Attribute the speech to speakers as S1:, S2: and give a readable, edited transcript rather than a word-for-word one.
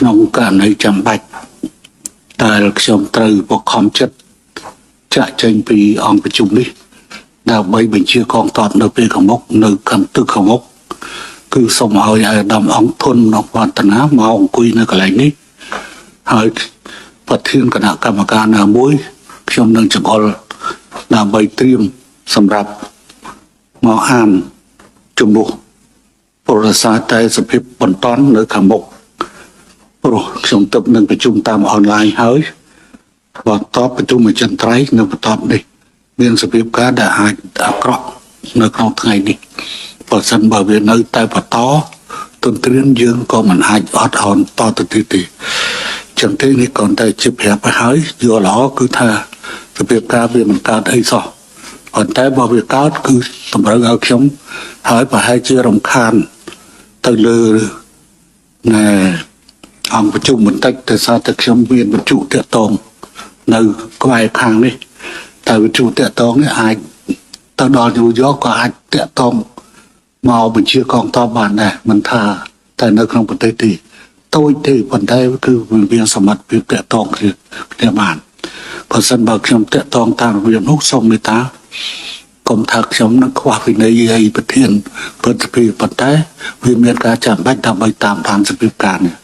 S1: ក្នុងករណីចាំបាច់ដែលខ្ញុំត្រូវបង្ខំចិត្តចាក់ចេញពីអង្គប្រជុំនេះដើម្បីបញ្ជាកងទ័ពនៅពេលខាងមុខនៅខាងទឹកខាងមុខគឺសូមឲ្យអាដាមអង្គធនអង្គវឌ្ឍនាមកអង្គុយនៅកន្លែងនេះហើយប្រធានគណៈកម្មការណាមួយខ្ញុំនឹងចង្អុលដើម្បីត្រៀមសម្រាប់មកអានជំនួសព្រោះដោយសារតែសភាពបន្តនៅខាងមុខព្រោះខ្ញុំទៅនឹងប្រជុំតាមអនឡាញហើយបន្ទាប់ប្រជុំអចិន្ត្រៃយ៍នៅបន្ទាប់នេះ មានសភាពការដែលអាចអាក្រក់នៅក្នុងថ្ងៃនេះបើសិនបើវានៅតែបន្តទន្ទ្រានយើងក៏មិនអាចអត់ឱនតទៅទៀតទេចឹងទេនេះគ្រាន់តែជាប្រាប់ឲ្យហើយយល់ល្អគឺថាសភាពការវាមិនកើតអីសោះប៉ុន្តែបើវាកើតគឺតម្រូវឲ្យខ្ញុំហើយប្រហែលជារំខានទៅលើណែអង្គប្រជុំបន្តិចដោយសារតែខ្ញុំមានបញ្ជុតាក់តងនៅក្បែរខាងនេះតែវិទ្យុតាក់តងនេះអាចទៅដល់ញូវយ៉កក៏អាចតាក់ទងមកបញ្ជាកងទ័ពបានដែរមិនថាតែនៅក្នុងប្រទេសទេតូចទេប៉ុន្តែគឺវាមានសមត្ថភាពតាក់ទងគ្នាគ្នាបានបើសិនបើខ្ញុំតាក់ទងតាមរបៀបនោះសូមមេត្តាកុំថាខ្ញុំនឹងខ្វះវិន័យអីប្រធានព្រឹទ្ធសភាប៉ុន្តែវាមានការចាំបាច់ដើម្បីតាមដានសភាពការនេះ។